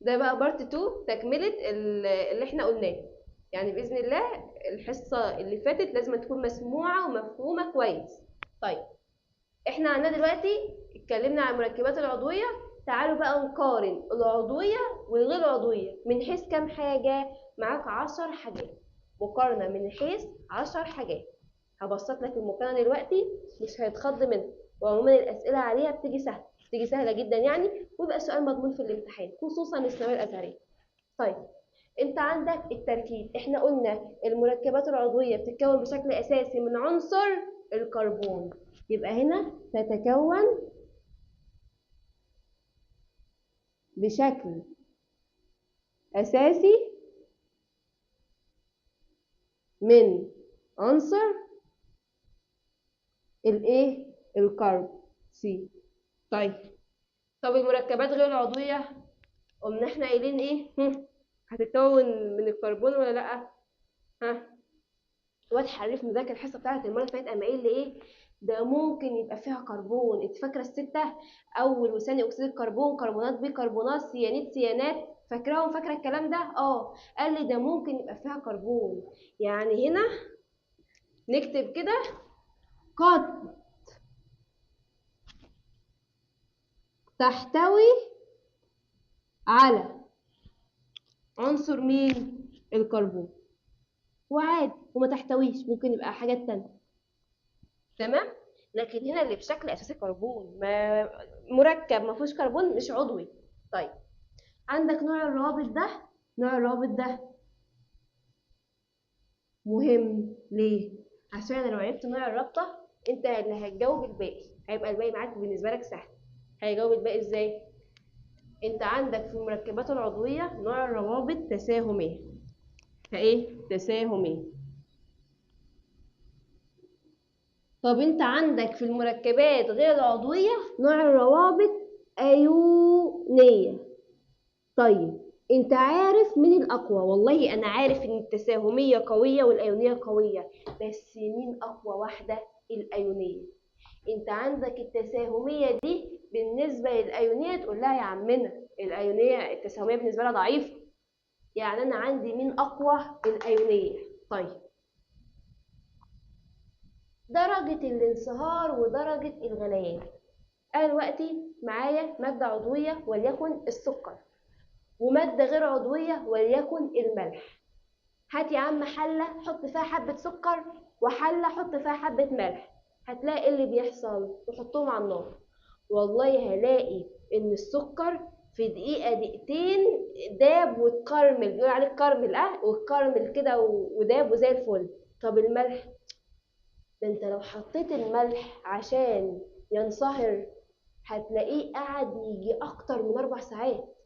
ده بقى part 2 تكملة اللي احنا قلناه. يعني بإذن الله الحصة اللي فاتت لازم تكون مسموعة ومفهومة كويس. طيب احنا عندنا دلوقتي اتكلمنا عن المركبات العضوية، تعالوا بقى نقارن العضوية والغير العضوية من حيث كام حاجة؟ معاك 10 حاجات، مقارنة من حيث 10 حاجات. هبسط لك المقارنة دلوقتي مش هيتخض منها، وعموما الأسئلة عليها بتيجي سهلة، بتيجي سهلة جدا يعني، ويبقى سؤال مضمون في الامتحان خصوصا الثانوية الأزهرية. طيب انت عندك التركيب، احنا قلنا المركبات العضوية بتتكون بشكل أساسي من عنصر الكربون، يبقى هنا تتكون بشكل أساسي من عنصر الايه؟ الكربون سي. طيب طب المركبات غير العضوية قمنا احنا قايلين ايه؟ هتتكون من الكربون ولا لأ؟ ها؟ واد حريف مذاكر الحصة بتاعت المرة اللي فاتت قام قايل لي ايه؟ ده ممكن يبقى فيها كربون. انت فاكرة الستة؟ أول وثاني أكسيد الكربون، كربونات بيكربونات، سيانيد، سيانات، فاكراهم؟ فاكرة الكلام ده؟ قال لي ده ممكن يبقى فيها كربون. يعني هنا نكتب كده قد تحتوي على عنصر مين؟ الكربون. وعادي وما تحتويش، ممكن يبقى حاجات تانية. تمام؟ لكن هنا اللي بشكل اساسي كربون، ما مركب ما فيهوش كربون مش عضوي. طيب عندك نوع الروابط ده، نوع الروابط ده مهم ليه؟ عشان لو عرفت نوع الرابطة انت اللي هتجاوب الباقي، هيبقى الباقي معاك بالنسبة لك سهل. هيجاوب الباقي ازاي؟ انت عندك في المركبات العضوية نوع الروابط تساهمية. فايه؟ تساهمية. طب انت عندك في المركبات غير العضوية نوع الروابط أيونية. طيب انت عارف مين الأقوى؟ والله أنا عارف إن التساهمية قوية والأيونية قوية، بس مين أقوى واحدة؟ الأيونية. انت عندك التساهمية دي بالنسبة للأيونية تقول لها يا عمنا الأيونية التساهمية بالنسبة لها ضعيفة، يعني أنا عندي مين أقوى؟ الأيونية. طيب درجة الانصهار ودرجة الغليان. أنا دلوقتي معايا مادة عضوية وليكن السكر، ومادة غير عضوية وليكن الملح. هات يا عم حلة حط فيها حبة سكر، وحلة حط فيها حبة ملح، هتلاقي ايه اللي بيحصل؟ وحطهم على النار، والله هلاقي ان السكر في دقيقة دقيقتين داب واتكرمل، بيقول عليه اتكرمل، واتكرمل كده وداب وزي الفل. طب الملح ده انت لو حطيت الملح عشان ينصهر هتلاقيه قعد يجي اكتر من 4 ساعات.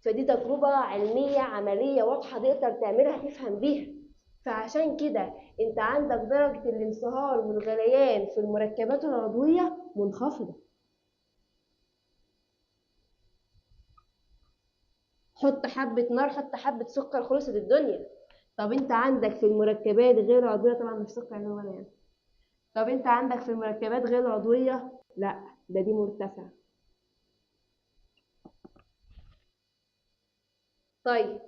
فدي تجربة علمية عملية واضحة تقدر تعملها تفهم بيها. فعشان كده انت عندك درجة الانصهار والغليان في المركبات العضوية منخفضة. حط حبة نار، حط حبة سكر، خلصت الدنيا. طب انت عندك في المركبات غير العضوية طبعا مش سكر اللي هو يعني. طب انت عندك في المركبات غير العضوية لا، ده دي مرتفعة. طيب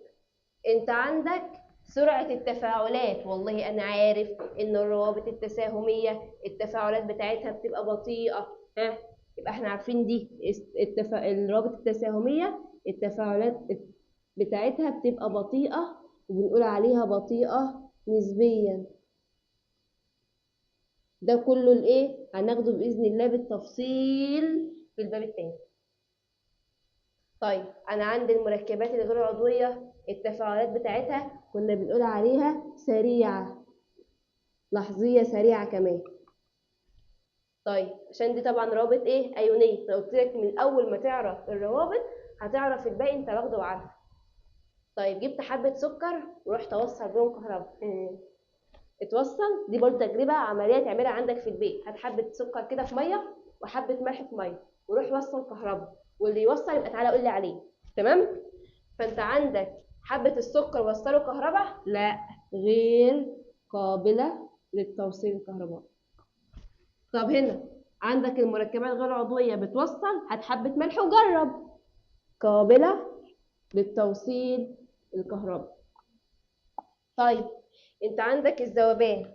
انت عندك سرعة التفاعلات، والله انا عارف ان الروابط التساهمية التفاعلات بتاعتها بتبقى بطيئة، ها يبقى احنا عارفين دي الروابط التساهمية التفاعلات بتاعتها بتبقى بطيئة، وبنقول عليها بطيئة نسبيا. ده كله الايه هناخده بإذن الله بالتفصيل في الباب التاني. طيب انا عندي المركبات الغير العضوية التفاعلات بتاعتها كنا بنقول عليها سريعة، لحظية سريعة كمان. طيب عشان دي طبعا روابط ايه؟ ايونية. انا قلت لك من اول ما تعرف الروابط هتعرف الباقي، انت واخده وعارفه. طيب جبت حبة سكر ورحت اوصل بيهم كهرباء، اتوصل. دي برضه تجربة عملية تعملها عندك في البيت، هات حبة سكر كده في مية وحبة ملح في مية وروح وصل كهرباء، واللي يوصل يبقى تعالى قول لي عليه. تمام؟ فانت عندك حبة السكر وصلوا كهرباء؟ لا، غير قابلة للتوصيل الكهربائي. طب هنا عندك المركبات غير العضوية بتوصل، هات حبة ملح وجرب، قابلة للتوصيل الكهربي. طيب انت عندك الذوبان،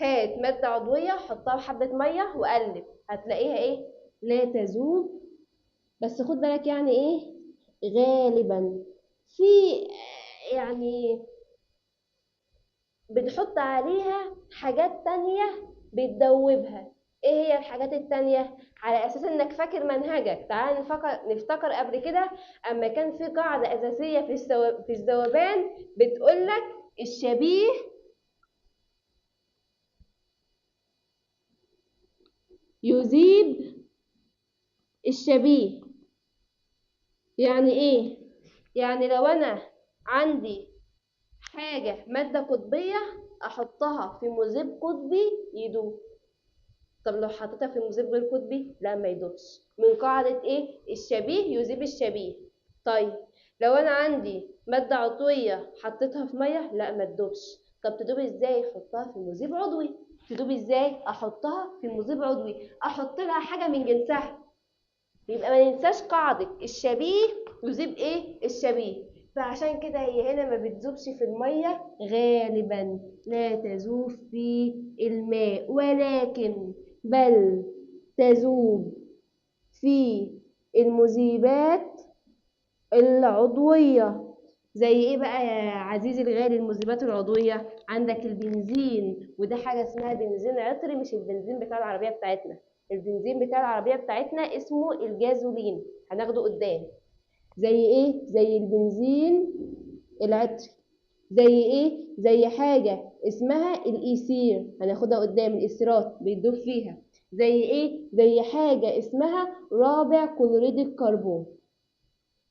هات مادة عضوية حطها في حبة مية وقلب، هتلاقيها ايه؟ لا تذوب. بس خد بالك يعني ايه؟ غالبا في يعني بنحط عليها حاجات تانية بتدوبها. ايه هي الحاجات التانية؟ على اساس انك فاكر منهجك، تعال نفتكر قبل كده اما كان في قاعدة اساسية في الذوبان بتقولك الشبيه يذيب الشبيه. يعني ايه؟ يعني لو انا عندي حاجة مادة قطبية احطها في مذيب قطبي يدوب. طب لو حطيتها في مذيب غير قطبي لا ما يدوبش، من قاعدة ايه؟ الشبيه يذيب الشبيه. طيب لو انا عندي مادة عضوية حطيتها في مية لا ما تدوبش. طب تدوب ازاي؟ احطها في مذيب عضوي. تدوب ازاي؟ احطها في مذيب عضوي، احط لها حاجة من جنسها. يبقى ما ننساش قاعدة الشبيه يذيب ايه؟ الشبيه. فعشان كده هي هنا ما بتذوبش في المية غالبا، لا تذوب في الماء، ولكن بل تذوب في المذيبات العضوية. زي ايه بقى يا عزيزي الغالي المذيبات العضوية؟ عندك البنزين، وده حاجة اسمها بنزين عطري، مش البنزين بتاع العربية بتاعتنا. البنزين بتاع العربية بتاعتنا اسمه الجازولين، هناخده قدام. زي ايه؟ زي البنزين العطري. زي ايه؟ زي حاجة اسمها الإيثير، هناخدها قدام، الإيثيرات بيدوب فيها. زي ايه؟ زي حاجة اسمها رابع كلوريد الكربون.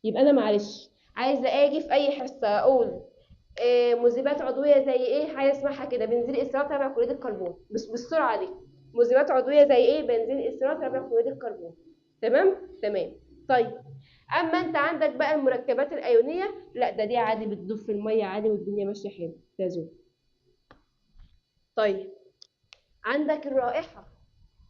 يبقى أنا معلش عايزة أجي في أي حصة أقول إيه مذيبات عضوية زي ايه؟ حاجة اسمها كده بنزين إيثيرات رابع كلوريد الكربون، بس بالسرعة دي. مذيبات عضوية زي ايه؟ بنزين إيثيرات رابع كلوريد الكربون. تمام؟ تمام. طيب اما انت عندك بقى المركبات الايونيه، لا ده دي عادي بتدوب في المية عادي والدنيا ماشية حلو، تذوب. طيب عندك الرائحة،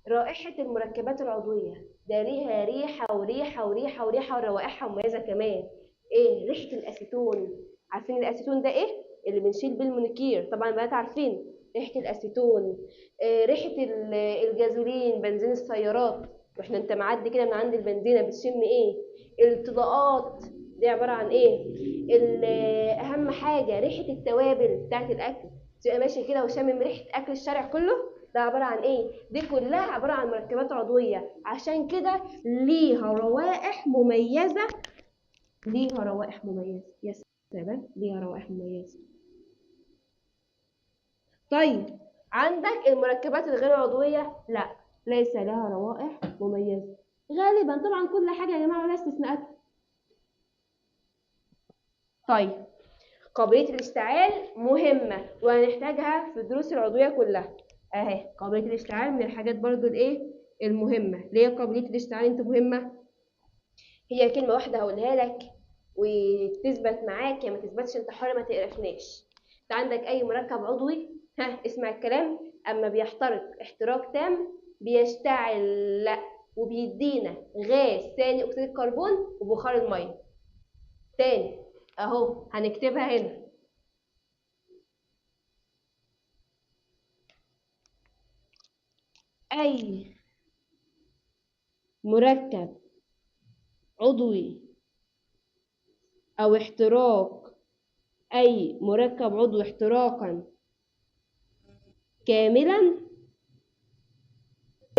رائحة المركبات العضوية ده ليها ريحه وريحه وريحه وريحه، وروائحها مميزة كمان. ايه ريحه الاسيتون؟ عارفين الاسيتون ده ايه؟ اللي بنشيل بيه المونيكير، طبعا البنات عارفين ريحه الاسيتون. إيه ريحه الجازولين، بنزين السيارات، واحنا انت معدي كده من عند البنزينه بتشم ايه؟ الطلاقات دي عبارة عن ايه؟ اهم حاجة ريحه التوابل بتاعت الاكل، تبقى ماشي كده وشامم ريحه اكل الشارع كله، ده عبارة عن ايه؟ دي كلها عبارة عن مركبات عضوية، عشان كده ليها روائح مميزة. ليها روائح مميزة، يا سلام، ليها روائح مميزة. طيب عندك المركبات الغير عضوية، لا ليس لها روائح مميزة غالبا، طبعا كل حاجة يا جماعة ولا استثناءات. طيب قابلية الاشتعال مهمة وهنحتاجها في الدروس العضوية كلها. اهي قابلية الاشتعال من الحاجات برضو الايه المهمة. ليه قابلية الاشتعال انت مهمة؟ هي كلمة واحدة هقولها لك وتثبت معاك، يا ما تثبتش انت حر ما تقرفناش. انت عندك اي مركب عضوي، ها اسمع الكلام، اما بيحترق احتراق تام بيشتعل وبيدينا غاز ثاني اكسيد الكربون وبخار المية. تاني اهو هنكتبها هنا، اي مركب عضوي او احتراق، اي مركب عضوي احتراقا كاملا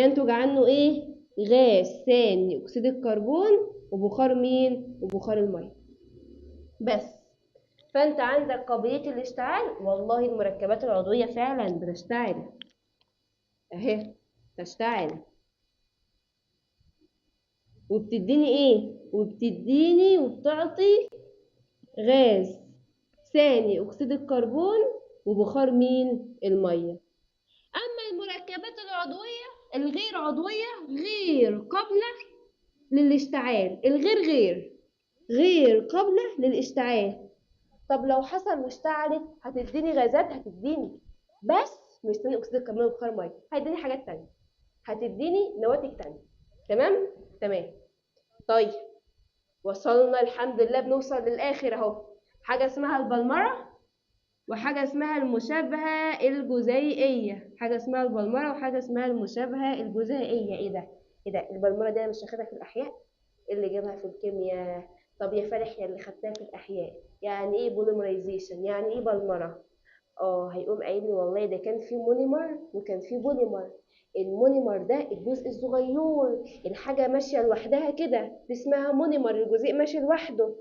ينتج عنه ايه؟ غاز ثاني اكسيد الكربون وبخار مين؟ وبخار المية. بس فانت عندك قابلية الاشتعال، والله المركبات العضوية فعلا بتشتعل اهي، تشتعل وبتديني ايه؟ وبتديني وبتعطي غاز ثاني اكسيد الكربون وبخار مين؟ المية. اما المركبات العضوية الغير عضوية غير قابله للاشتعال، الغير غير غير قابله للاشتعال. طب لو حصل واشتعلت هتديني غازات، هتديني بس مش ثاني اكسيد الكربون وبخار مية، هتديني حاجات تانية، هتديني نواتج تانية. تمام؟ تمام. طيب وصلنا الحمد لله، بنوصل للاخر اهو. حاجة اسمها البلمره وحاجه اسمها المشابهة الجزيئيه. حاجة اسمها البلمره وحاجه اسمها المشابهة الجزيئيه. ايه ده؟ ايه ده؟ البلمره دي انا مش واخدها في الاحياء، اللي جابها في الكيمياء؟ طب يا فالح يا اللي خدتها في الاحياء، يعني ايه polymerization؟ يعني ايه بلمره؟ هيقوم قايل لي والله ده كان في monomer وكان في بوليمر. ال monomer ده الجزء الصغير، الحاجة ماشية لوحدها كده، دي اسمها monomer، الجزيء ماشي لوحده.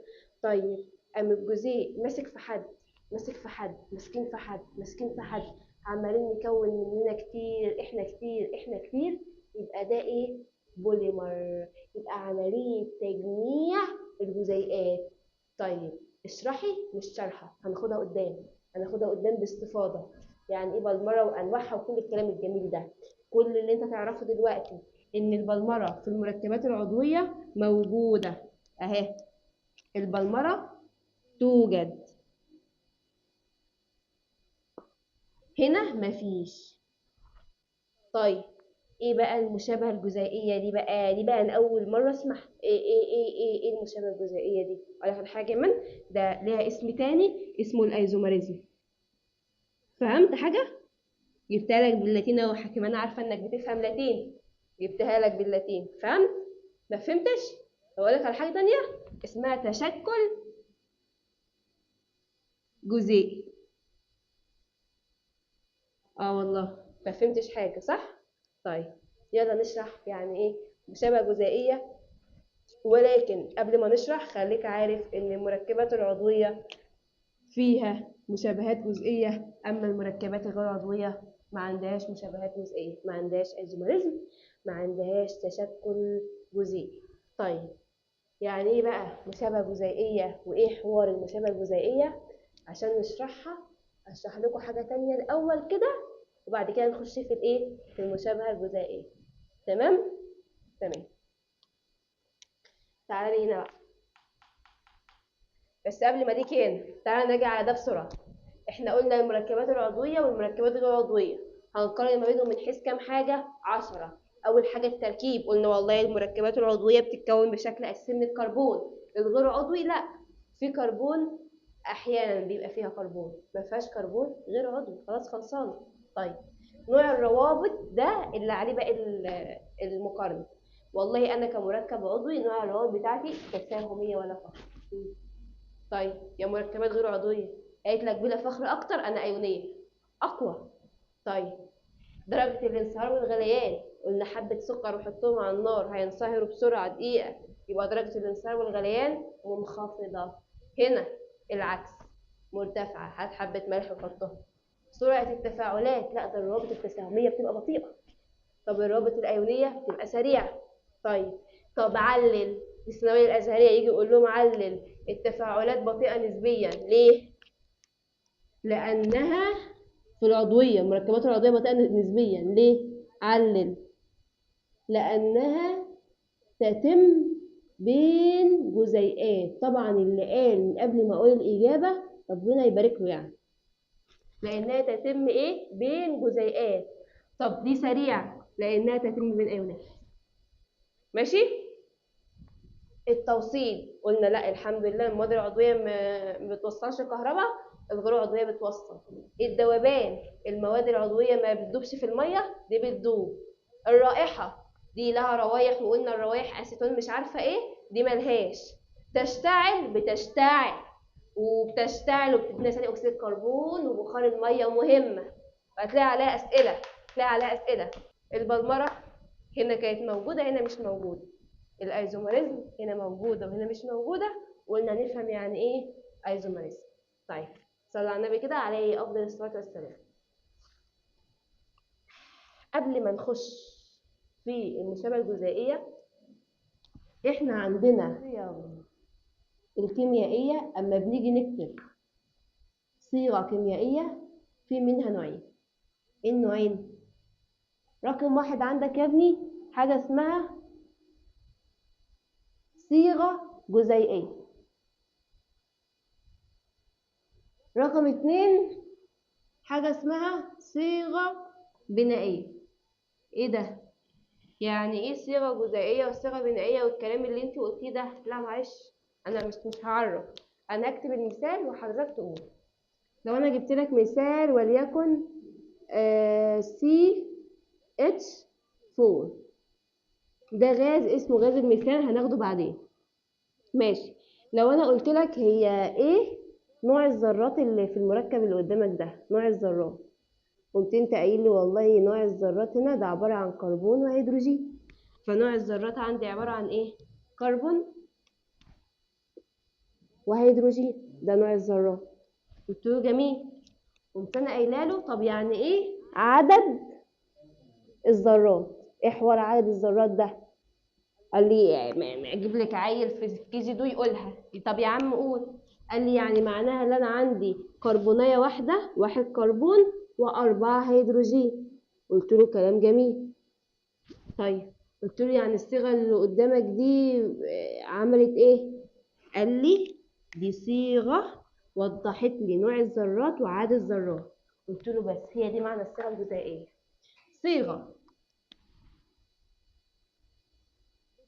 طيب قام الجزيء ماسك في حد، ماسك في حد، ماسكين في حد، ماسكين في حد، عمالين نكون مننا كتير، احنا كتير، احنا كتير، يبقى ده ايه؟ بوليمر. يبقى عملية تجميع الجزيئات. طيب اشرحي، مش شرحه، هناخدها قدام، هناخدها قدام باستفاضة، يعني ايه بلمره وانواعها وكل الكلام الجميل ده. كل اللي انت تعرفه دلوقتي ان البلمره في المركبات العضوية موجودة اهي، البلمره توجد هنا، مفيش. طيب ايه بقى المشابهة الجزيئيه دي بقى؟ دي بقى انا اول مرة اسمع ايه ايه ايه ايه ايه المشابهة الجزيئيه دي. اقول لك حاجة كمان، ده ليها اسم تاني اسمه ال isomerism. فهمت حاجة؟ جبتها لك باللاتين اهو، كمان عارفه انك بتفهم لاتين، جبتها لك باللاتين. فهمت؟ ما فهمتش؟ اقول لك على حاجة تانية اسمها تشكل جزيئي. والله ما فهمتش حاجة صح؟ طيب يلا نشرح يعني ايه مشابهة جزيئية. ولكن قبل ما نشرح خليك عارف ان المركبات العضوية فيها مشابهات جزئية، اما المركبات الغير عضوية ما عندهاش مشابهات جزئية، ما عندهاش isomerism، ما عندهاش تشكل جزيئي. طيب يعني ايه بقى مشابهة جزيئية وايه حوار المشابهة الجزيئية؟ عشان نشرحها اشرح لكم حاجة تانية الاول كده، وبعد كده نخش في الايه؟ في المشابهة الجزيئية. تمام؟ تمام. تعالى هنا بقى، بس قبل ما ديك هنا تعالى نرجع على ده بسرعة. احنا قلنا المركبات العضوية والمركبات غير العضوية هنقارن ما بينهم من حيث كام حاجة؟ 10. أول حاجة التركيب، قلنا والله المركبات العضوية بتتكون بشكل أساسي من الكربون، الغير عضوي لأ، في كربون أحيانا بيبقى فيها كربون، ما فيهاش كربون غير عضوي، خلاص خلصانة. طيب نوع الروابط ده اللي عليه باقي المقارنة. والله أنا كمركب عضوي نوع الروابط بتاعتي تساهمية ولا فخر. طيب يا مركبات غير عضوية قالت لك بلا فخر أكتر، أنا أيونية أقوى. طيب درجة الانصهار والغليان، قلنا حبة سكر وحطهم على النار هينصهروا بسرعة دقيقة، يبقى درجة الانصهار والغليان منخفضة. هنا العكس مرتفعة، هات حبة ملح وحطهم. سرعة التفاعلات، لا ده الروابط التساهمية بتبقى بطيئة، طب الروابط الأيونية بتبقى سريعة. طيب طب علل، الثانوية الأزهرية يجي يقول لهم علل التفاعلات بطيئة نسبيا، ليه؟ لأنها في العضوية، المركبات العضوية بطيئة نسبيا، ليه؟ علل لأنها تتم بين جزيئات. طبعا اللي قال من قبل ما أقول الإجابة ربنا يبارك له يعني، لأنها تتم إيه؟ بين جزيئات. طب دي سريعة لأنها تتم بين أيونات. ماشي؟ التوصيل قلنا لا الحمد لله المواد العضوية ما بتوصلش كهرباء، الغير العضوية بتوصل. الذوبان، المواد العضوية ما بتدوبش في المية، دي بتدوب. الرائحة دي لها روايح، وقلنا الروايح اسيتون مش عارفة ايه، دي ملهاش. تشتعل، بتشتعل وبتشتعل وبتدينا ثاني اكسيد الكربون وبخار المية، مهمة هتلاقي عليها اسئلة، هتلاقي عليها اسئلة. البلمرة هنا كانت موجودة، هنا مش موجودة. ال isomerism هنا موجودة وهنا مش موجودة، وقلنا نفهم يعني ايه isomerism. طيب صلى على النبي كده عليه افضل الصلاة والسلام. قبل ما نخش في المشابهة الجزيئية، احنا عندنا الكيميائية اما بنيجي نكتب صيغة كيميائية في منها نوعين. ايه النوعين؟ رقم واحد عندك يا ابني حاجة اسمها صيغة جزيئية. رقم 2 حاجة اسمها صيغة بنائية. ايه ده؟ يعني ايه صيغة جزيئية وصيغة بنائية والكلام اللي انت قلتيه ده؟ لا معلش، انا مش هعرف، انا هكتب المثال وحضرتك تقول. لو انا جبت لك مثال وليكن CH4، ده غاز اسمه غاز الميثان، هناخده بعدين. ماشي. لو انا قلت لك هي ايه نوع الذرات اللي في المركب اللي قدامك ده، نوع الذرات، قمت انت قايل لي والله نوع الذرات هنا ده عبارة عن كربون وهيدروجين، فنوع الذرات عندي عبارة عن ايه؟ كربون وهيدروجين، ده نوع الذرات. قلت له جميل. قمت انا قايله له طب يعني ايه عدد الذرات؟ ايه حوار عدد الذرات ده؟ قال لي اجيب لك عيل في كي جي 2 يقولها. طب يا عم قول. قال لي يعني معناها ان انا عندي كربونيه واحدة، 1 كربون و4 هيدروجين. قلت له كلام جميل. طيب قلت له يعني الصيغة اللي قدامك دي عملت ايه؟ قال لي دي صيغة وضحت لي نوع الذرات وعدد الذرات. قلت له بس هي دي معنى الصيغة الجزيئيه، صيغة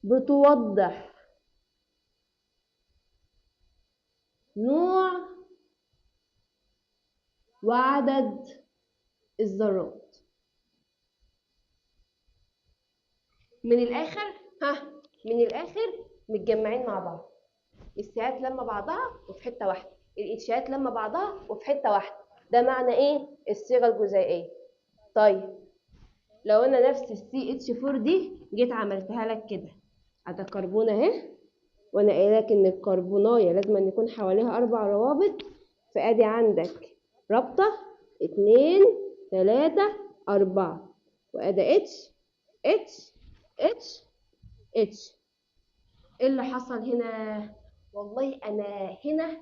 بتوضح نوع وعدد الذرات. من الاخر، ها، من الاخر متجمعين مع بعض، السيات لما بعضها وفي حتة واحدة، الاتشات لما بعضها وفي حتة واحدة. ده معنى ايه الصيغة الجزيئيه. طيب لو انا نفس السي اتش 4 دي جيت عملتها لك كده، ادي كربون اهي، وانا قايله لك ان الكربونايه لازم أن يكون حواليها 4 روابط، فادي عندك رابطه 2 3 4، وادي اتش اتش اتش اتش. ايه اللي حصل هنا؟ والله انا هنا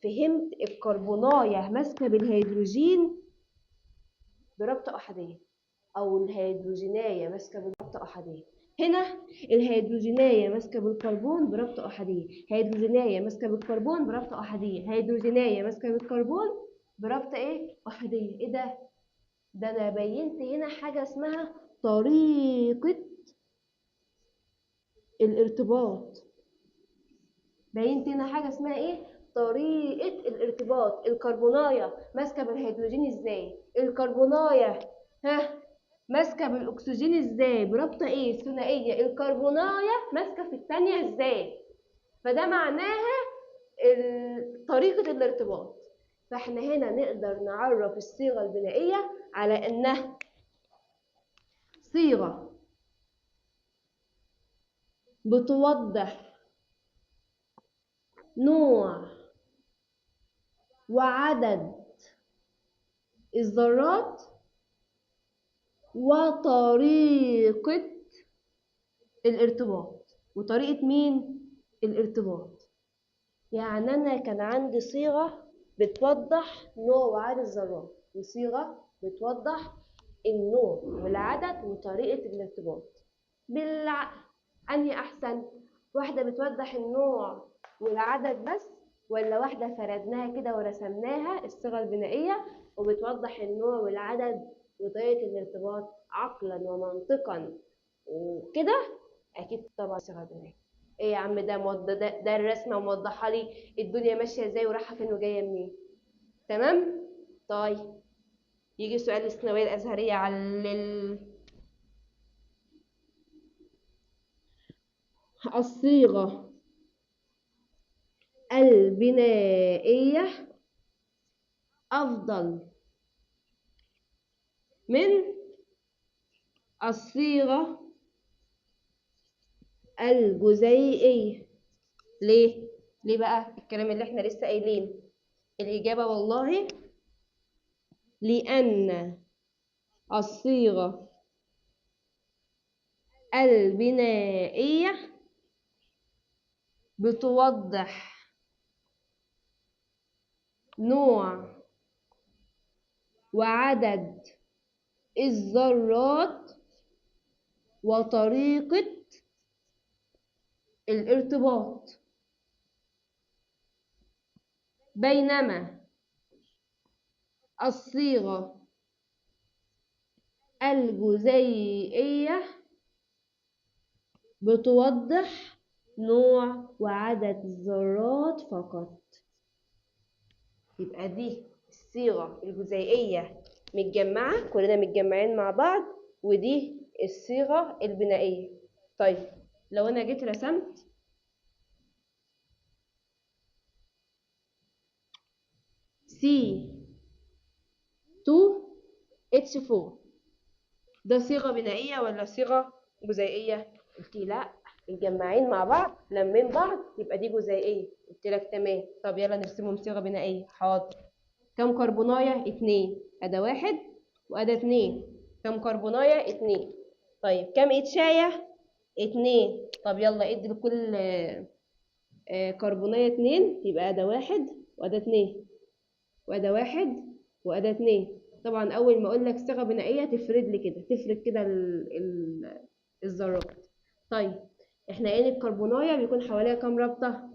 فهمت الكربونايه ماسكه بالهيدروجين برابطه احادية، او الهيدروجينايه ماسكه برابطه احادية. هنا الهيدروجينايه ماسكه بالكربون برابطه احادية، هيدروجينايه ماسكه بالكربون برابطه احادية، هيدروجينايه ماسكه بالكربون برابطه ايه؟ احادية. ايه ده؟ ده انا بينت هنا حاجة اسمها طريقه الارتباط. بينت هنا حاجة اسمها ايه؟ طريقه الارتباط. الكربونايه ماسكه بالهيدروجين ازاي؟ الكربونايه ها ماسكه بالاكسجين ازاي؟ برابطه ايه؟ ثنائية. الكربونايه ماسكه في الثانية ازاي؟ فده معناها طريقه الارتباط. فاحنا هنا نقدر نعرف الصيغة البنائيه على انها صيغة بتوضح نوع وعدد الذرات وطريقة الارتباط. وطريقة مين؟ الارتباط. يعني أنا كان عندي صيغة بتوضح نوع وعدد الذرات، وصيغة بتوضح النوع والعدد وطريقة الارتباط. بالعقل أنهي أحسن؟ واحدة بتوضح النوع والعدد بس، ولا واحدة فردناها كده ورسمناها الصيغة البنائية وبتوضح النوع والعدد وطريقة الارتباط عقلا ومنطقا وكده؟ أكيد طبعا الصيغة البنائية. إيه يا عم ده ده الرسمة موضحة لي الدنيا ماشية إزاي ورايحة فين وجاية منين. تمام؟ طيب يجي سؤال الثانوية الأزهرية على الصيغة البنائية أفضل من الصيغة الجزيئية. ليه؟ ليه بقى الكلام اللي احنا لسه قايلينه؟ الإجابة والله لأن الصيغة البنائية بتوضح نوع وعدد الذرات وطريقة الارتباط، بينما الصيغة الجزيئية بتوضح نوع وعدد الذرات فقط. يبقى دي الصيغة الجزيئية متجمعة، كلنا متجمعين مع بعض، ودي الصيغة البنائية. طيب لو أنا جيت رسمت C2H4، ده صيغة بنائية ولا صيغة جزيئية؟ قلت لي لا، متجمعين مع بعض لمين بعض يبقى دي جزيئية. قلت لك تمام. طب يلا نرسمهم صيغة بنائية. حاضر. كم كربوناية؟ 2، أدا 1 وأدا 2. كم كربوناية؟ 2. طيب كم اتشاية؟ 2. طب يلا ادي لكل كربوناية 2، يبقى أدا 1 وأدا 2 وأدا 1 وأدا 2. طبعا أول ما أقول لك صيغة بنائية تفرد لي كده، تفرد كده الذرات. طيب احنا قايلين الكربوناية بيكون حواليها كام رابطة؟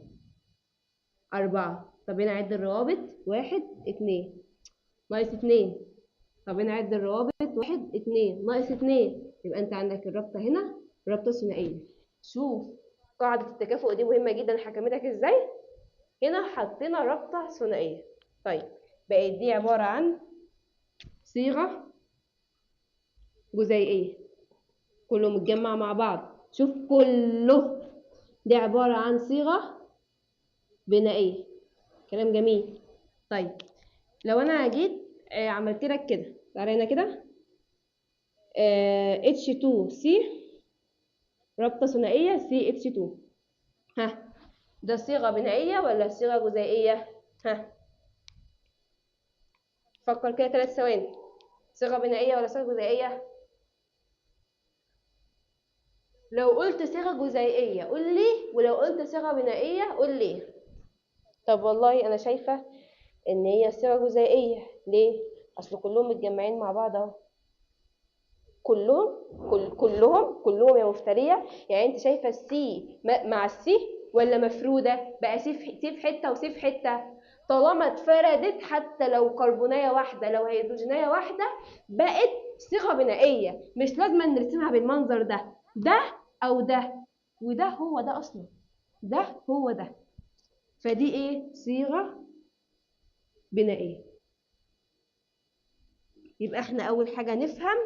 4. طب هنا عد الروابط، 1 2 ناقص 2. طب هنا عد الروابط، 1 2 ناقص 2، يبقى انت عندك الرابطة هنا رابطة ثنائية. شوف قاعدة التكافؤ دي مهمة جدا، حكمتك ازاي؟ هنا حطينا رابطة ثنائية. طيب بقت دي عبارة عن صيغة جزيئية، كله متجمع مع بعض. شوف كله دي عبارة عن صيغة بنائية. كلام جميل. طيب لو أنا جيت عملت لك كده، تعالى هنا كده، H2C رابطة ثنائية CH2، ها ده صيغة بنائية ولا صيغة جزيئية؟ ها فكر كده 3 ثواني، صيغة بنائية ولا صيغة جزيئية؟ لو قلت صيغة جزيئية قول لي، ولو قلت صيغة بنائية قول لي. طب والله أنا شايفة إن هي صيغة جزيئية، ليه؟ أصل كلهم متجمعين مع بعض أهو، كلهم كلهم كلهم يا مفترية. يعني أنت شايفة ال C مع ال C ولا مفرودة؟ بقى C في حتة و C في حتة. طالما اتفردت حتى لو كربوناية واحدة لو هيدروجيناية واحدة بقت صيغة بنائية، مش لازم نرسمها بالمنظر ده، ده أو ده، وده هو ده أصلا، ده هو ده. فدي إيه؟ صيغة بنائية. يبقى إحنا أول حاجة نفهم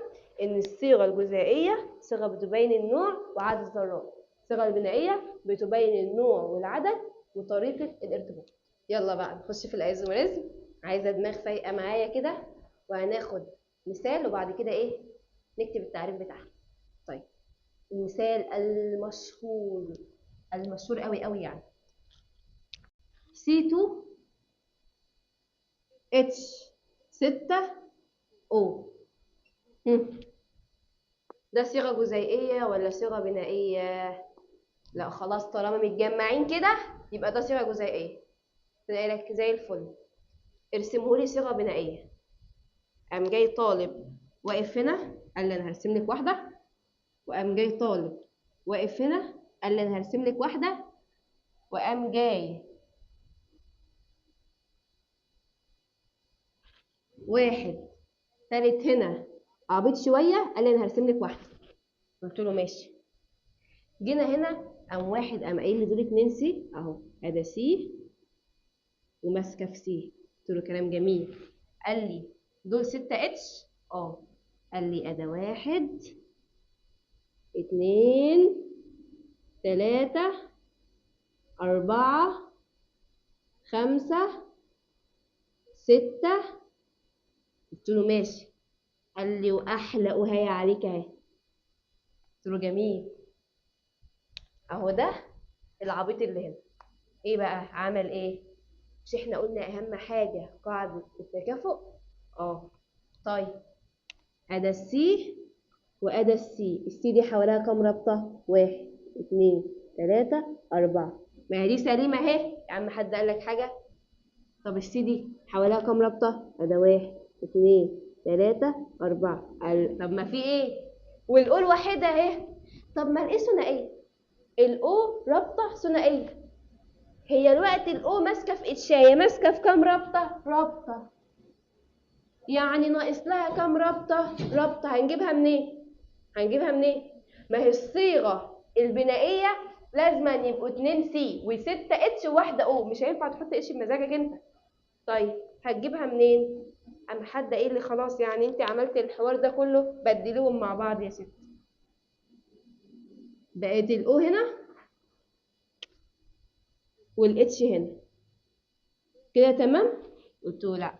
إن الصيغة الجزيئية صيغة بتبين النوع وعدد الذرات، الصيغة البنائية بتبين النوع والعدد وطريقة الارتباط. يلا بقى نخش في ال isomerism. عايزة دماغ فايقة معايا كده، وهناخد مثال وبعد كده إيه؟ نكتب التعريف بتاعها. طيب المثال المشهور، المشهور قوي قوي يعني، C2H6O، ده صيغة جزيئية ولا صيغة بنائية؟ لا خلاص طالما متجمعين كده يبقى ده صيغة جزيئية. تلاقي لك زي الفل. ارسمهولي صيغة بنائية. قام جاي طالب واقف هنا قال لي أنا هرسم لك واحدة، وقام جاي طالب واقف هنا قال لي أنا هرسم لك واحدة، وقام جاي واحد تالت هنا عبيط شوية قال لي أنا هرسم لك واحدة. قلت له ماشي. جينا هنا قام واحد قام قايل لي دول 2 C أهو، أدا C وماسكة في C. قلت له كلام جميل. قال لي دول 6 H، قال لي أدا 1 2 3 4 5 6. قلت له ماشي. قال لي وأحلى وهي عليك أهي. قلت له جميل. أهو ده العبيط اللي هنا. إيه بقى؟ عمل إيه؟ مش إحنا قلنا أهم حاجة قاعدة التكافؤ؟ طيب أدا ال C وأدا ال C، ال C دي حواليها كام رابطة؟ 1 2 3 4. ما هي دي سليمة أهي يا عم، حد قال لك حاجة؟ طب ال C دي حواليها كام رابطة؟ أدا 1 2 3 4. طب ما في إيه؟ وال O الوحيدة أهي. طب ما ال A ثنائية، ال O رابطة ثنائية. هي الوقت ال O ماسكة في H اية، ماسكة في كام رابطة؟ رابطة. يعني ناقص لها كام رابطة؟ رابطة. هنجيبها منين؟ هنجيبها منين؟ ما هي الصيغة البنائيه لازم يبقوا 2 C و6 H وواحدة O، مش هينفع تحط H بمزاجك انت. طيب هتجيبها منين؟ قام حد قايل لي خلاص يعني انت عملت الحوار ده كله، بدلوهم مع بعض يا ست. بقت ال O هنا وال H هنا كده، تمام؟ قلت له لا،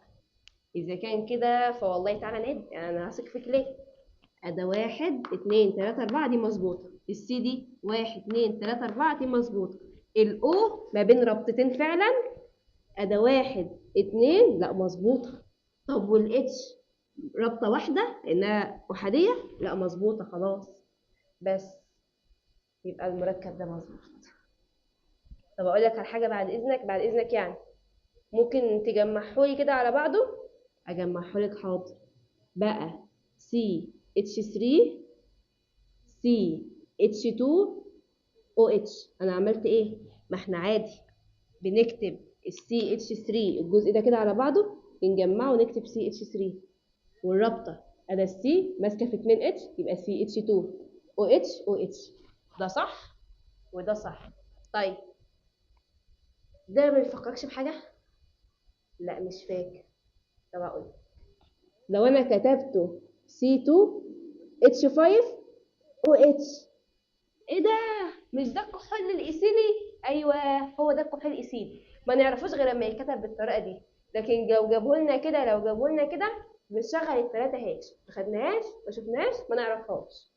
اذا كان كده فوالله تعالى نعد، انا هثق فيك ليه؟ ادا 1 2 3 4 دي مظبوطة، ال C دي 1 2 3 4 دي مظبوطة، ال O ما بين رابطتين فعلا، ادا 1 2 لا مظبوطة. طب وال H رابطه واحدة لانها احادية، لا مظبوطة خلاص، بس يبقى المركب ده مظبوط. طب اقول لك على حاجة بعد اذنك، بعد اذنك يعني ممكن تجمعهولي كده على بعضه؟ اجمعهولك حاضر. بقى CH3 CH2OH. انا عملت ايه؟ ما احنا عادي بنكتب ال CH3 الجزء ده كده على بعضه، بنجمعه ونكتب CH3، والرابطه انا ال C ماسكه في 2 H يبقى CH2 OH OH. ده صح وده صح. طيب ده ما بيفكركش بحاجة؟ لا مش فاكر. طب اقول لو انا كتبته C2H5OH، ايه ده؟ مش ده الكحول الايثيلي؟ ايوه هو ده الكحول الايثيلي، ما نعرفوش غير لما يتكتب بالطريقة دي. لكن لو جابوا لنا كده، لو جابوا لنا كده بنشغل الثلاثة هاش، ما خدناهاش ما شفناهاش ما نعرفهاش.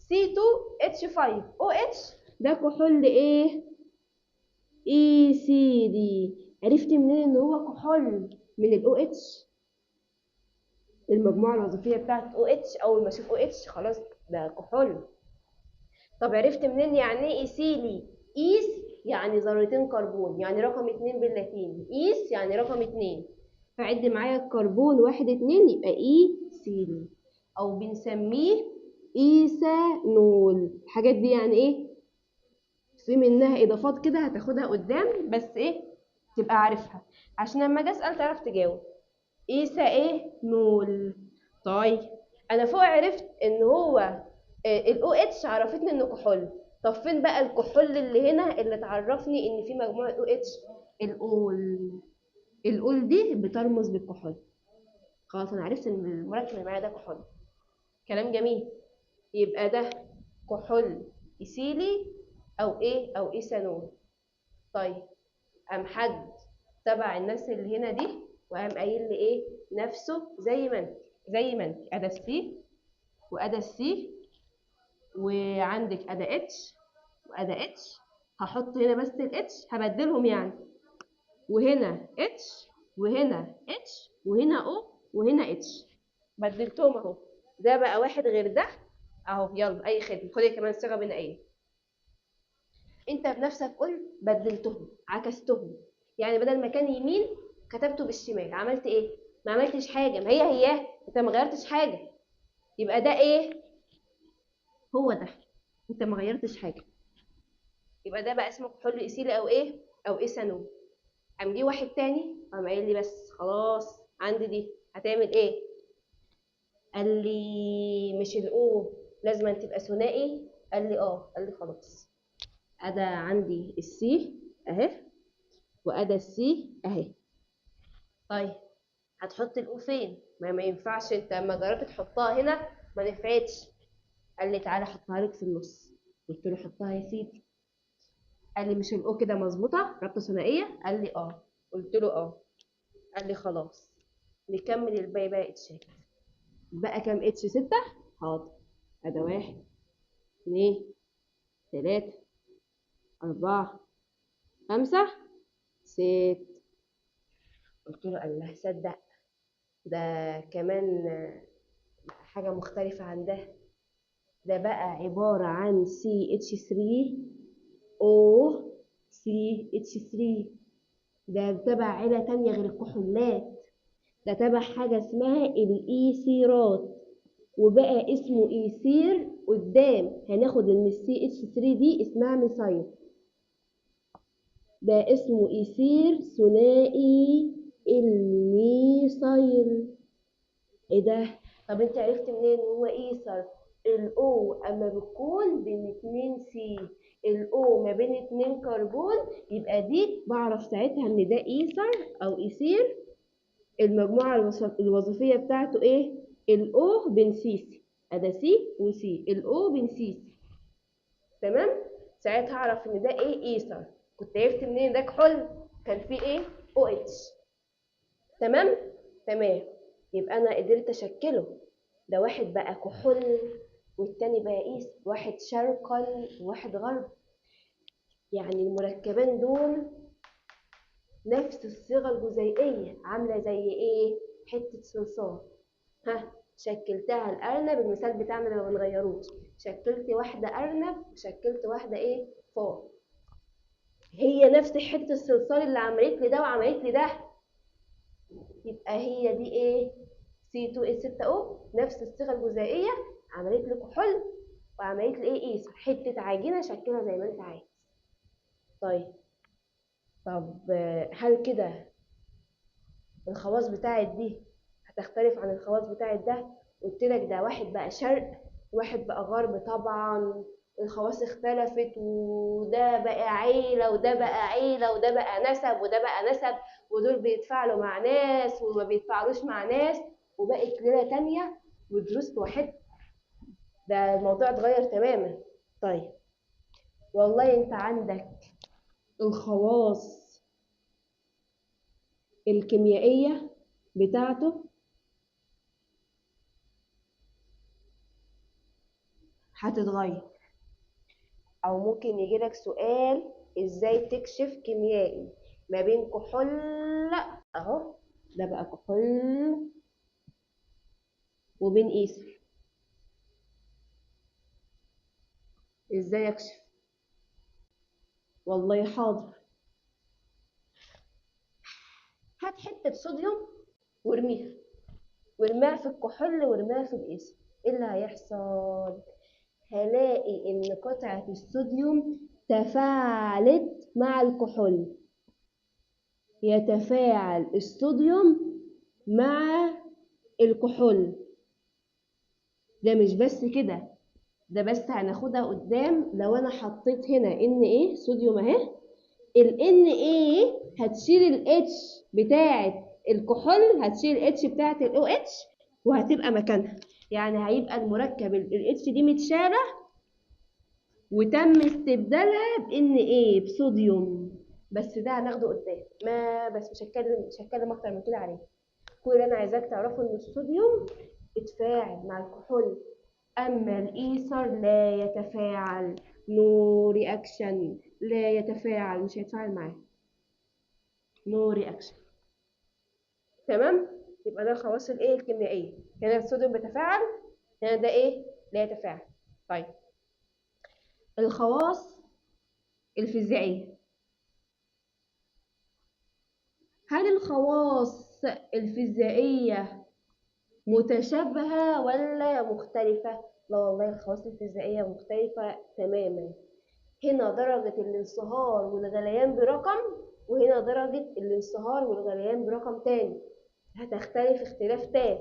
C2H5OH ده كحول ايه؟ ايثيلي. عرفت منين ان هو كحول؟ من ال OH، المجموعة الوظيفية بتاعت OH، اول ما اشوف OH خلاص ده كحول. طب عرفت منين يعني ايه ايثيلي؟ eth يعني ذرتين كربون، يعني رقم 2 باللاتيني، eth يعني رقم 2، فعد معايا الكربون 1 2 يبقى ايثيلي، او بنسميه ايثانول. الحاجات دي يعني ايه؟ في منها اضافات كده هتاخدها قدام، بس ايه تبقى عارفها عشان لما اجي اسال تعرف تجاوب. ايثا ايه؟ نول. طيب انا فوق عرفت ان هو ال OH عرفتني انه كحول، طب فين بقى الكحول اللي هنا اللي تعرفني ان في مجموعة OH؟ الاول. الاول دي بترمز للكحول. خلاص انا عرفت ان المركب اللي معايا ده كحول. كلام جميل. يبقى ده كحول ايثيلي او ايه؟ او ايثانول. طيب قام حد تبع الناس اللي هنا دي وقام قايل لي ايه؟ نفسه زي ما انت، زي ما انت، ادا ال C وادا ال C وعندك ادا H وادا H، هحط هنا بس ال H هبدلهم يعني، وهنا H وهنا H وهنا O وهنا H، بدلتهم اهو. ده بقى واحد غير ده اهو. يلا اي خدمة، خدي كمان صيغة بنائيه. انت بنفسك قلت بدلتهم، عكستهم، يعني بدل ما كان يمين كتبته بالشمال. عملت ايه؟ ما عملتش حاجة، ما هي هي، انت ما غيرتش حاجة. يبقى ده ايه؟ هو ده، انت ما غيرتش حاجة. يبقى ده بقى اسمه كحول ايثيلي او ايه؟ او ايثانول. قام جه واحد تاني قام قايل لي بس خلاص عندي دي، هتعمل ايه؟ قال لي مش ال O لازم تبقى ثنائي؟ قال لي اه. قال لي خلاص ادا عندي ال C اهي وادا ال C اهي. طيب هتحط ال O فين؟ ما ينفعش، انت لما جربت تحطها هنا ما نفعتش. قال لي تعالى احطها لك في النص. قلت له حطها يا سيدي. قال لي مش ال O كده مظبوطة رابطه ثنائية؟ قال لي اه. قلت له اه. قال لي خلاص نكمل الباقي بقى اتشات. بقى كام H؟ 6. حاضر. ادا 1 2 3 4 5 6. قلت له الله صدق ده كمان حاجة مختلفة عن ده، ده بقى عبارة عن CH3OCH3، ده تبع عيلة تانية غير الكحولات، ده تبع حاجة اسمها الإيثيرات، وبقى اسمه إيثير قدام. هناخد إن ال CH3 دي اسمها ميثايل، ده اسمه إيثير ثنائي الميثايل. إيه ده؟ طب أنت عرفت منين إن هو إيثر؟ ال O اما بتكون بين 2 C، ال O ما بين 2 كربون، يبقى دي بعرف ساعتها ان ده ايثر او ايثير. المجموعة الوظيفية بتاعته ايه؟ ال O بين C C، ادا C و C، ال O بين C C. تمام؟ ساعتها اعرف ان ده ايه؟ ايثر. كنت عرفت منين ده كحول؟ كان فيه ايه؟ OH. تمام؟ تمام. يبقى انا قدرت اشكله، ده واحد بقى كحول والتاني بقى ايثر، واحد شرقا وواحد غرب، يعني المركبين دول نفس الصيغة الجزيئيه، عامله زي ايه؟ حتة صلصال. ها، شكلتها الارنب، المثال بتاعنا ما بنغيروش، شكلت واحدة ارنب وشكلت واحدة ايه؟ فار. هي نفس حتة الصلصال اللي عملت لي ده وعملت لي ده، يبقى هي دي ايه؟ C2H6O، نفس الصيغة الجزيئيه، عملت لي كحول وعملت لي ايه؟ ايثر، حتة عجينه شكلها زي ما انت عايز. طيب، طب هل كده الخواص بتاعت دي هتختلف عن الخواص بتاعت ده؟ قلت لك ده واحد بقى شرق واحد بقى غرب، طبعا الخواص اختلفت، وده بقى عيلة وده بقى عيلة وده بقى نسب وده بقى نسب، ودول بيتفاعلوا مع ناس وما بيتفاعلوش مع ناس، وبقت ليلة تانية ودروس واحد. ده الموضوع اتغير تماما. طيب والله انت عندك الخواص الكيميائية بتاعته هتتغير، او ممكن يجيلك سؤال ازاي تكشف كيميائي ما بين كحول، اهو ده بقى كحول، وبين ايثر، ازاي اكشف؟ والله حاضر، هات حتة صوديوم وارميها، وارميها في الكحول وارميها في الايثر، ايه اللي هيحصل؟ هلاقي ان قطعة الصوديوم تفاعلت مع الكحول، يتفاعل الصوديوم مع الكحول. ده مش بس كده، ده بس هناخدها قدام. لو انا حطيت هنا Na صوديوم اهي، ال Na هتشيل ال H بتاعة الكحول، هتشيل ال H بتاعة ال OH وهتبقى مكانها، يعني هيبقى المركب ال H دي متشالة وتم استبدالها ب Na بصوديوم. بس ده هناخده قدام، ما بس مش هتكلم اكتر من كده عليه. كل اللي انا عايزاك تعرفه ان الصوديوم اتفاعل مع الكحول، اما الايثر لا يتفاعل، no reaction، لا يتفاعل، مش هيتفاعل معاه، no reaction. تمام؟ يبقى ده الخواص الايه؟ الكيميائية. هنا الصوديوم بيتفاعل، هنا ده ايه؟ لا يتفاعل. طيب الخواص الفيزيائية، هل الخواص الفيزيائية متشابهة ولا مختلفة؟ لا والله الخواص الفيزيائية مختلفة تماما. هنا درجة الانصهار والغليان برقم، وهنا درجة الانصهار والغليان برقم تاني، هتختلف اختلاف تام.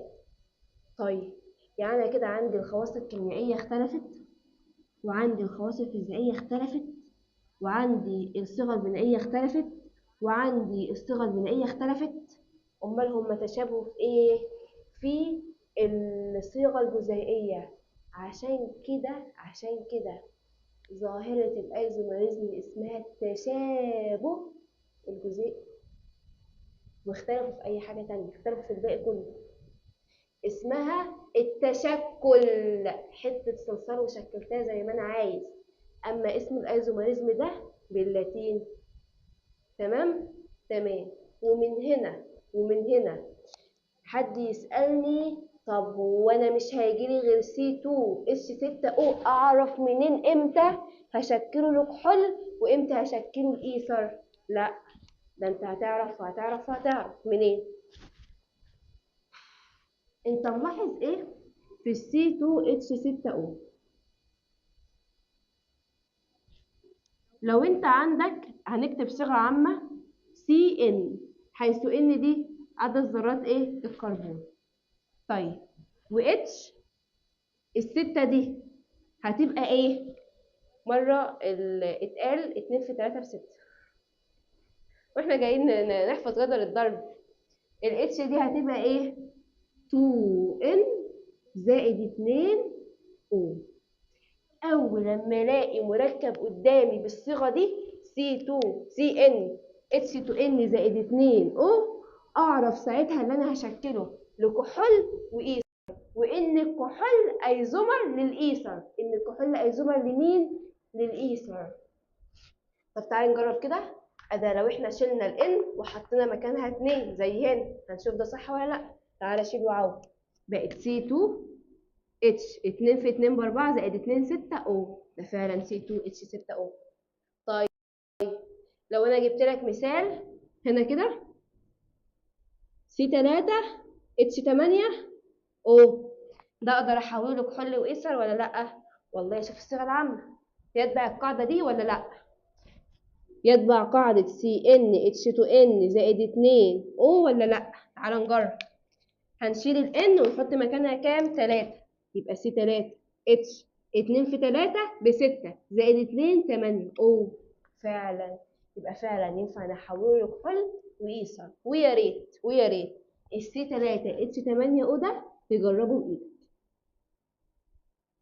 طيب يعني أنا كده عندي الخواص الكيميائية اختلفت، وعندي الخواص الفيزيائية اختلفت، وعندي الصيغة البنائية اختلفت، وعندي الصيغة البنائية اختلفت. أمال هم تشابهوا في إيه؟ في الصيغة الجزيئية. عشان كده ظاهرة الأيزومريزم اسمها التشابه الجزيئي، واختلفوا في أي حاجة تانية، اختلفوا في الباقي كله. اسمها التشكل، حتة صلصال وشكلتها زي ما أنا عايز. أما اسم الأيزومريزم ده باللاتين. تمام؟ تمام. ومن هنا حد يسألني طب وانا مش هيجيلي غير C2H6O، اعرف منين امتى هشكله الكحول وامتى هشكله الايثر؟ لا ده انت هتعرف وهتعرف وهتعرف منين. انت ملاحظ ايه في C2H6O؟ لو انت عندك هنكتب صيغة عامة CN، حيث ان دي عدد ذرات ايه؟ الكربون. طيب و H الستة دي هتبقى ايه؟ مرة اتقال 2 في 3 ب6، واحنا جايين نحفظ جدول الضرب. ال H دي هتبقى ايه؟ 2N زائد 2 O. اول لما الاقي مركب قدامي بالصيغه دي C2 CN H2N زائد 2 O، اعرف ساعتها ان انا هشكله لكحول وايثر، وان الكحول ايزومر للايثر. ان الكحول ايزومر لمين؟ للايثر. طب تعالي نجرب كده. ادا لو احنا شلنا ال N وحطينا مكانها 2 زي هنا، هنشوف ده صح ولا لا. تعالى شيل وعوض، بقت C2 H 2 في 2 ب4 زائد 2 6 O، ده فعلا C2 H 6 O. طيب لو انا جبت لك مثال هنا كده C3 H 8 O، ده اقدر احوله لكحول وايثر ولا لا؟ والله شوف الصيغة العامة يتبع القاعدة دي ولا لا؟ يتبع قاعدة CN H2N زائد 2 O ولا لا؟ تعالى نجرب. هنشيل ال N ونحط مكانها كام؟ 3، يبقى C3 H 2 في 3 ب6 زائد 2 8 O. فعلا يبقى فعلا ينفع نحوله لكحول وايثر. ويا ريت ويا ريت ال C3 H 8 O ده تجربه بايدك،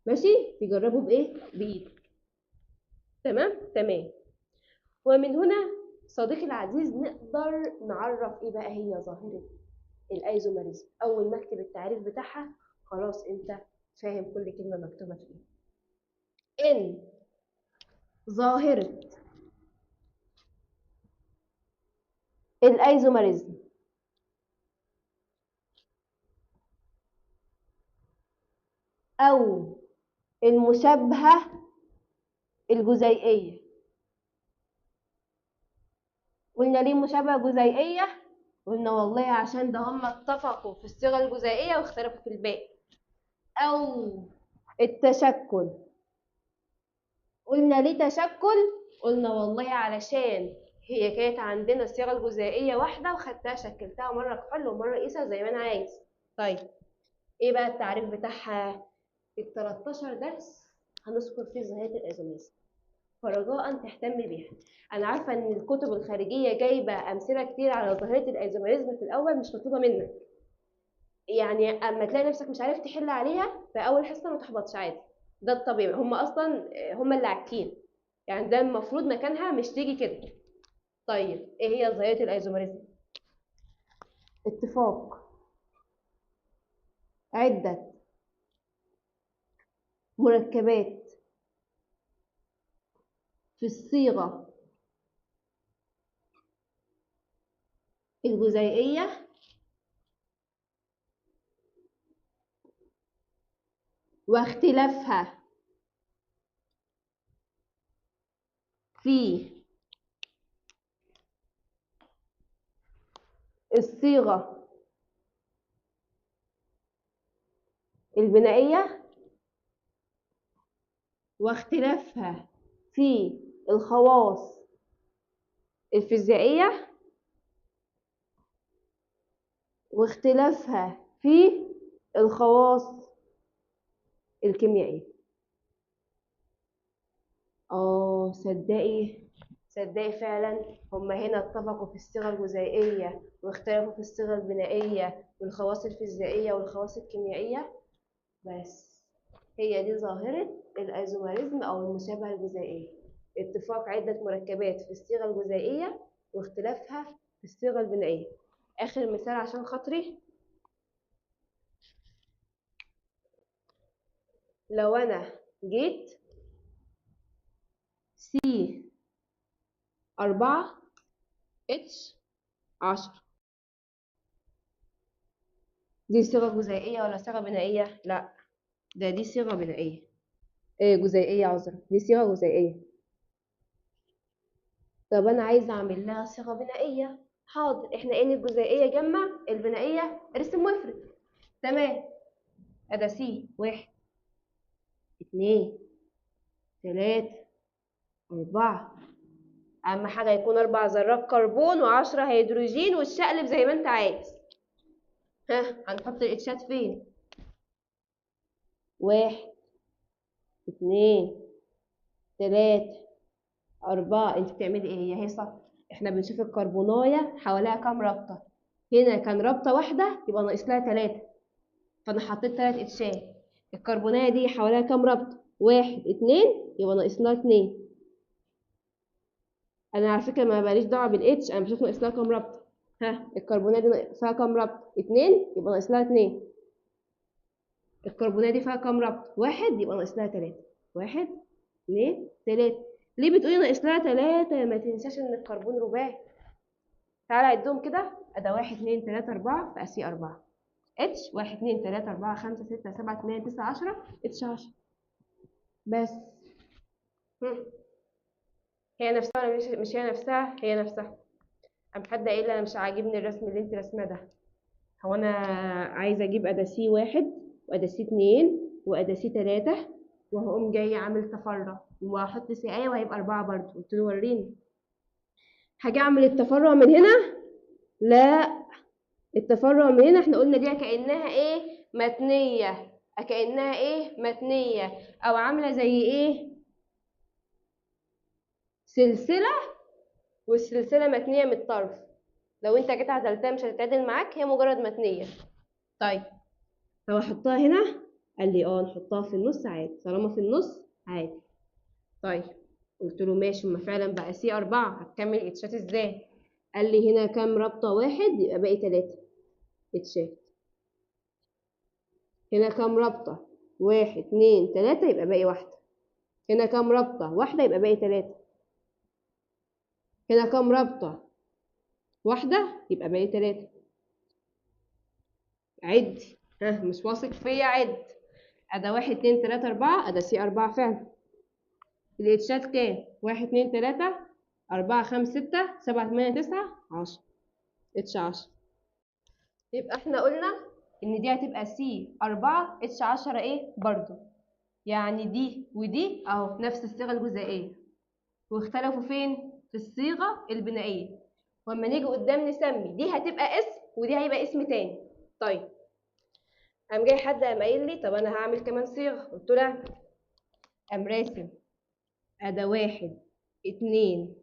ماشي؟ تجربه بايه؟ بايدك. تمام تمام. ومن هنا صديقي العزيز نقدر نعرف ايه بقى هي ظاهرة ال isomerism. اول ما اكتب التعريف بتاعها خلاص انت فاهم كل كلمة مكتوبة فيه. ان ظاهرة ال isomerism او المشابهة الجزيئية. قلنا ليه مشابهة جزيئية؟ قلنا والله عشان ده هم اتفقوا في الصيغة الجزيئية واختلفوا في الباقي. أو التشكل. قلنا ليه تشكل؟ قلنا والله علشان هي كانت عندنا الصيغة الجزيئية واحدة وخدتها شكلتها مرة كحول ومرة إيثر زي ما أنا عايز. طيب إيه بقى التعريف بتاعها؟ ال 13 درس هنذكر فيه ظاهرة ال isomerism، فرجاء تهتم بيها. انا عارفه ان الكتب الخارجية جايبه امثلة كتير على ظاهره ال isomerism في الاول، مش مطلوبه منك. يعني اما تلاقي نفسك مش عارف تحل عليها في اول حصة ما تحبطش، عادي، ده الطبيعي. هم اصلا هم اللي عاكين، يعني ده المفروض مكانها مش تيجي كده. طيب ايه هي ظاهره ال isomerism؟ اتفاق عده مركبات في الصيغة الجزيئية واختلافها في الصيغة البنائية واختلافها في الخواص الفيزيائية واختلافها في الخواص الكيميائية. صدقي صدقي فعلا هما هنا اتفقوا في الصيغة الجزيئية واختلفوا في الصيغة البنائية والخواص الفيزيائية والخواص الكيميائية. بس هي دي ظاهرة الايزومريزم أو المشابهة الجزيئية، اتفاق عدة مركبات في الصيغة الجزيئية واختلافها في الصيغة البنائية. آخر مثال عشان خاطري، لو أنا جيت C 4 H 10، دي صيغة جزيئية ولا صيغة بنائية؟ لا، ده دي صيغة بنائية، جزيئية، عذرا، دي صيغة جزيئية. طب أنا عايزة أعمل لها صيغة بنائية. حاضر، إحنا قلنا الجزيئية جمع، البنائية ارسم وافرد. تمام، أدا C 1 2 3 4، أهم حاجة يكون 4 ذرات كربون و10 هيدروجين، والشقلب زي ما أنت عايز. ها، هنحط الإتشات فين؟ 1 2 3 4. انت بتعملي ايه يا هيصه؟ احنا بنشوف الكربونايه حواليها كام رابطه. هنا كان رابطه واحدة يبقى ناقص لها 3، فانا حطيت 3 اتشات. الكربونايه دي حواليها كام رابطه؟ 1 2، يبقى ناقص لها 2. انا على فكرة ما بقاليش دعوه بال H، انا بشوف ناقص لها كام رابطه. ها الكربونايه دي فيها كام رابطه؟ 2، يبقى ناقص لها 2. الكربونايه دي فيها كام رابطه؟ 1، يبقى ناقص لها 3. 1 2 3. ليه بتقولي ناقص لها 3؟ ما تنساش ان الكربون رباعي. تعالى عدهم كده، ادا 1 2 3 4 بقى C 4 H، 1 2 3 4 5 6 7 8 9 10 H 10 بس. هي نفسها ولا مش هي نفسها؟ هي نفسها. قام حد قايل لي انا مش عاجبني الرسم اللي انت رسماه ده، هو انا عايزه اجيب ادا C 1 وادا C 2 وادا C 3، وهقوم جاي عامل تفرع وهحط C اي وهيبقى 4 برضه. قلت له وريني. هاجي اعمل التفرع من هنا؟ لا، التفرع من هنا احنا قلنا دي كانها ايه؟ متنيه. كانها ايه؟ متنيه، او عامله زي ايه؟ سلسلة، والسلسله متنيه من الطرف. لو انت جيت عدلتها مش هتتعدل معاك، هي مجرد متنيه. طيب لو احطها هنا؟ قال لي اه نحطها في النص عادي، طالما في النص عادي. طيب قلت له ماشي، ما فعلا بقى C 4، هتكمل اتشات ازاي؟ قال لي هنا كام رابطه؟ 1، يبقى باقي 3 اتشات. هنا كام رابطه؟ 1 2 3، يبقى باقي 1. هنا كام رابطه؟ 1، يبقى باقي 3. هنا كام رابطه؟ 1، يبقى باقي 3. عد، ها مش واثق فيا؟ عد. ادا 1 2 3 4، ادا C 4 فعلا. الاتشات كام؟ 1 2 3 4 5 6 7 8 9 10، H 10. يبقى احنا قلنا ان دي هتبقى C 4 H 10 ايه برضو، يعني دي ودي اهو نفس الصيغة الجزيئيه، واختلفوا فين؟ في الصيغة البنائيه. واما نيجي قدام نسمي دي هتبقى اسم ودي هيبقى اسم تاني. طيب قام جاي حد قام قايل لي طب انا هعمل كمان صيغة، قلت له اعمل. قام راسم ادا 1 2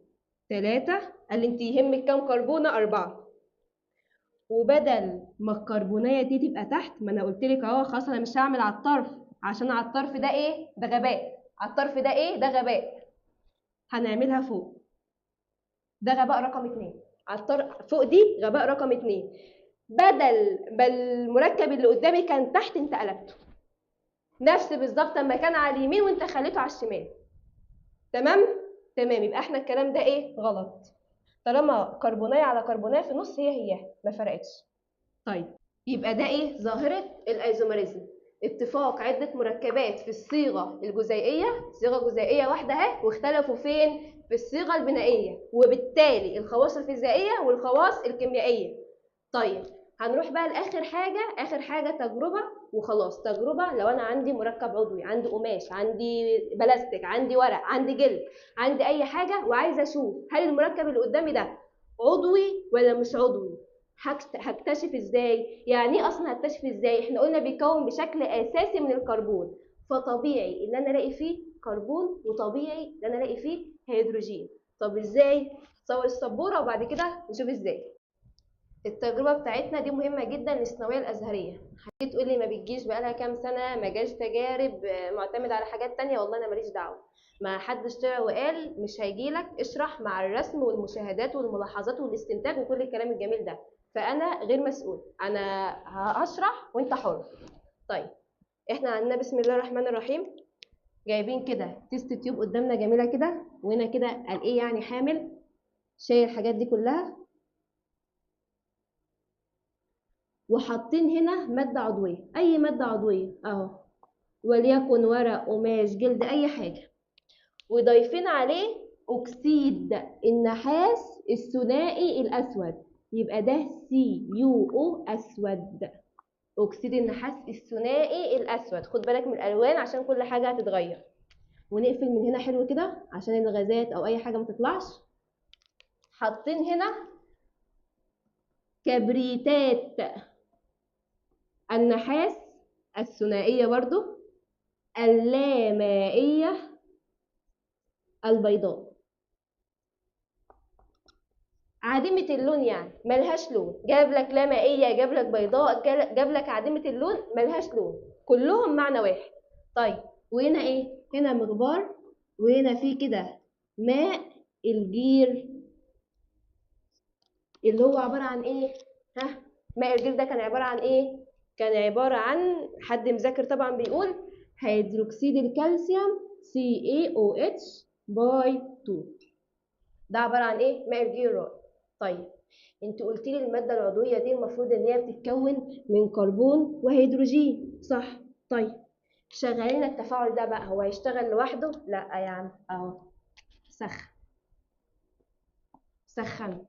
3، قال لي انت يهمك كام كربونه؟ 4. وبدل ما الكربونيه دي تبقى تحت، ما انا قلت لك اهو خلاص انا مش هعمل على الطرف، عشان على الطرف ده ايه؟ ده غباء. على الطرف ده ايه؟ ده غباء. هنعملها فوق. ده غباء رقم 2. على الطرف فوق دي غباء رقم 2. بدل ما المركب اللي قدامي كان تحت انت قلبته. نفس بالظبط اما كان على اليمين وانت خليته على الشمال. تمام؟ تمام. يبقى احنا الكلام ده ايه؟ غلط. طالما كربونايه على كربونايه في النص هي هي ما فرقتش. طيب يبقى ده ايه؟ ظاهره ال isomerism، اتفاق عده مركبات في الصيغة الجزيئيه، صيغة جزيئيه واحدة اهي، واختلفوا فين؟ في الصيغة البنائيه، وبالتالي الخواص الفيزيائية والخواص الكيميائية. طيب هنروح بقى لاخر حاجة، اخر حاجة تجربه وخلاص. تجربه لو انا عندي مركب عضوي، عندي قماش، عندي بلاستيك، عندي ورق، عندي جلد، عندي اي حاجة، وعايزه اشوف هل المركب اللي قدامي ده عضوي ولا مش عضوي. هكتشف ازاي؟ يعني ايه اصلا هكتشف ازاي؟ احنا قلنا بيتكون بشكل اساسي من الكربون، فطبيعي ان انا الاقي فيه كربون، وطبيعي ان انا الاقي فيه هيدروجين. طب ازاي؟ صور السبوره وبعد كده نشوف ازاي. التجربة بتاعتنا دي مهمة جدا للثانويه الازهريه. هتيجي تقول لي ما بتجيش بقالها كام سنة، ما جاش تجارب، معتمد على حاجات تانية. والله انا ماليش دعوه، ما حدش طلع وقال مش هيجيلك، اشرح مع الرسم والمشاهدات والملاحظات والاستنتاج وكل الكلام الجميل ده، فانا غير مسؤول، انا هشرح وانت حر. طيب احنا عندنا بسم الله الرحمن الرحيم جايبين كده test tube قدامنا جميلة كده، وهنا كده قال ايه يعني حامل شايل الحاجات دي كلها، وحاطين هنا مادة عضوية، اي مادة عضوية اهو، وليكن ورق، قماش، جلد، اي حاجة، وضايفين عليه اكسيد النحاس الثنائي الاسود، يبقى ده CuO اسود، اكسيد النحاس الثنائي الاسود. خد بالك من الالوان عشان كل حاجة هتتغير. ونقفل من هنا حلو كده عشان الغازات او اي حاجة ما تطلعش. حاطين هنا كبريتات النحاس الثنائية برضو، اللامائية البيضاء، عديمة اللون يعني ملهاش لون. جاب لك لامائية، جاب لك بيضاء، جاب لك عديمة اللون، ملهاش لون، كلهم معنى واحد. طيب وهنا ايه؟ هنا مغبار، وهنا في كده ماء الجير اللي هو عبارة عن ايه؟ ها، ماء الجير ده كان عبارة عن ايه؟ كان عبارة عن، حد مذاكر طبعا بيقول، هيدروكسيد الكالسيوم CaOH by 2. ده عبارة عن ايه؟ ماء الجير الرائب. طيب انت قلت لي المادة العضوية دي المفروض ان هي بتتكون من كربون وهيدروجين، صح؟ طيب شغالين التفاعل ده بقى، هو هيشتغل لوحده؟ لا يا عم، اهو سخن سخن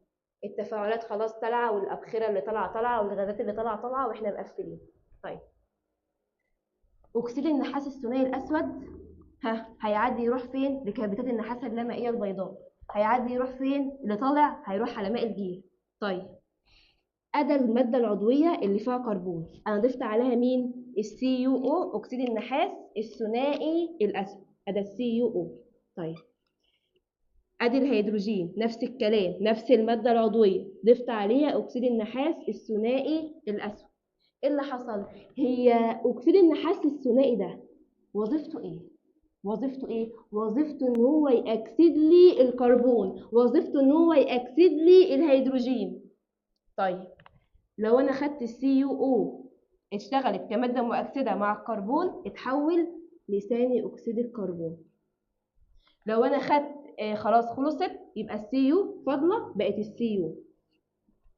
التفاعلات خلاص طالعه، والابخره اللي طالعه طالعه، والغازات اللي طالعه طالعه، واحنا مقفلين. طيب اكسيد النحاس الثنائي الاسود، ها، هيعدي يروح فين؟ لكبريتات النحاس اللامائيه البيضاء. هيعدي يروح فين؟ اللي طالع هيروح على ماء الجير. طيب ادى المادة العضوية اللي فيها كربون، انا ضفت عليها مين؟ السي يو او، اكسيد النحاس الثنائي الاسود، ادى السي يو او. طيب ادي الهيدروجين، نفس الكلام، نفس المادة العضوية، ضفت عليها اكسيد النحاس الثنائي الاسود. ايه اللي حصل؟ هي اكسيد النحاس الثنائي ده وظيفته ايه؟ وظيفته ايه؟ وظيفته ان هو يأكسد لي الكربون، وظيفته ان هو يأكسد لي الهيدروجين. طيب لو انا خدت السي يو او اشتغلت كمادة مؤكسدة مع الكربون، اتحول لثاني اكسيد الكربون. لو انا خدت خلاص خلصت، يبقى السي يو فاضلة بقت السي يو.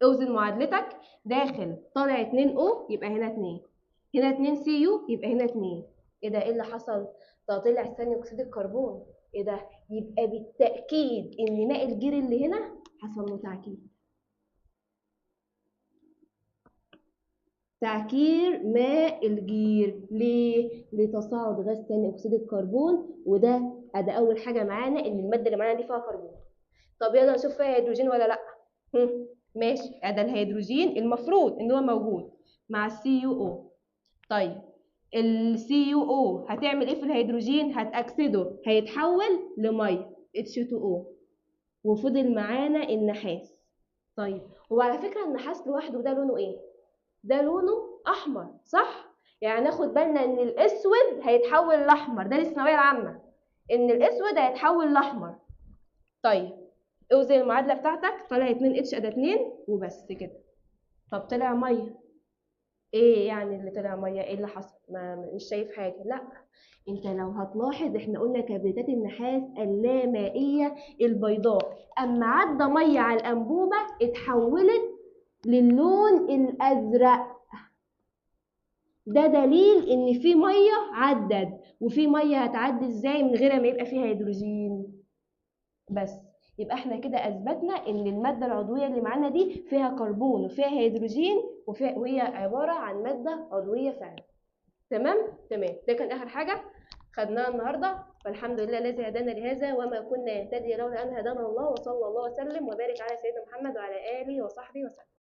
اوزن معادلتك، داخل طالع 2 O يبقى هنا 2، هنا 2 سي يو يبقى هنا 2. ايه ده؟ ايه اللي حصل؟ ده طلع ثاني اكسيد الكربون. ايه ده؟ يبقى بالتاكيد ان ماء الجير اللي هنا حصل له تعكير. تعكير ماء الجير ليه؟ لتصاعد غاز ثاني اكسيد الكربون، وده ادي اول حاجة معانا ان المادة اللي معانا دي فيها كربون. طب يلا نشوف فيها هيدروجين ولا لا. ماشي، ادي الهيدروجين المفروض ان هو موجود مع السي يو او. طيب السي يو او هتعمل ايه في الهيدروجين؟ هتأكسده، هيتحول لمية H2O، وفضل معانا النحاس. طيب وعلى فكرة النحاس لوحده ده لونه ايه؟ ده لونه احمر، صح؟ يعني ناخد بالنا ان الاسود هيتحول لاحمر، ده للثانويه العامة ان الاسود هيتحول لاحمر. طيب اوزن المعادلة بتاعتك، طلع 2 H اداه 2 وبس كده. طب طلع مية، ايه يعني اللي طلع مية؟ ايه اللي حصل؟ ما مش شايف حاجة. لا، انت لو هتلاحظ احنا قلنا كبريتات النحاس اللامائيه البيضاء اما عدى مية على الانبوبة اتحولت للون الازرق. ده دليل ان في مية عدت، وفي مية هتعدي ازاي من غير ما يبقى فيها هيدروجين؟ بس يبقى احنا كده اثبتنا ان المادة العضوية اللي معانا دي فيها كربون وفيها هيدروجين وهي عبارة عن مادة عضوية فعلا. تمام؟ تمام. ده كان اخر حاجة خدناها النهارده، والحمد لله الذي هدانا لهذا وما كنا نهتدي لولا ان هدانا الله، وصلى الله وسلم وبارك على سيدنا محمد وعلى اله وصحبه وسلم.